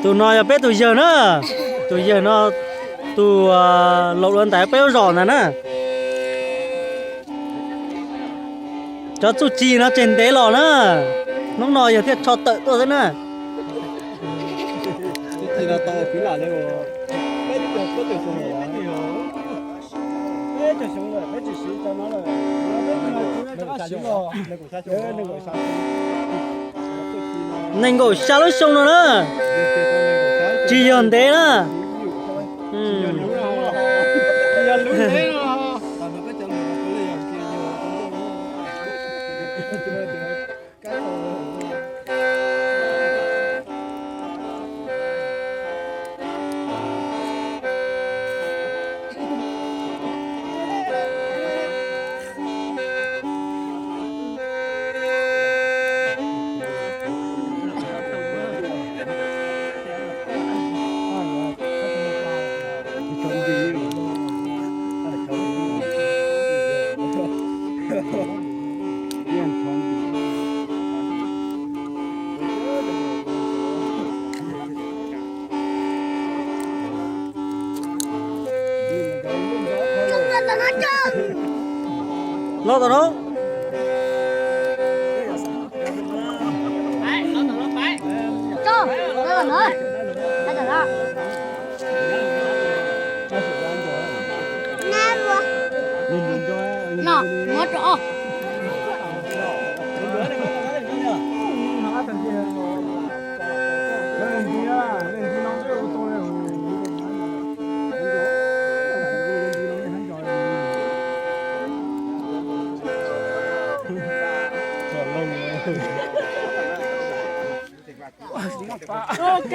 Tus no yog peb tus yawg na, tus yawg no, tus laus dua ntais peb lub zos ntawd na. Cov txuj ci no tseg ntev los na, hnub no yawg thiaj tso tawm tuaj xwb na. Nees nkaum xya lub xyoo no na, tsis yog ntev na. Los tom no. Ok.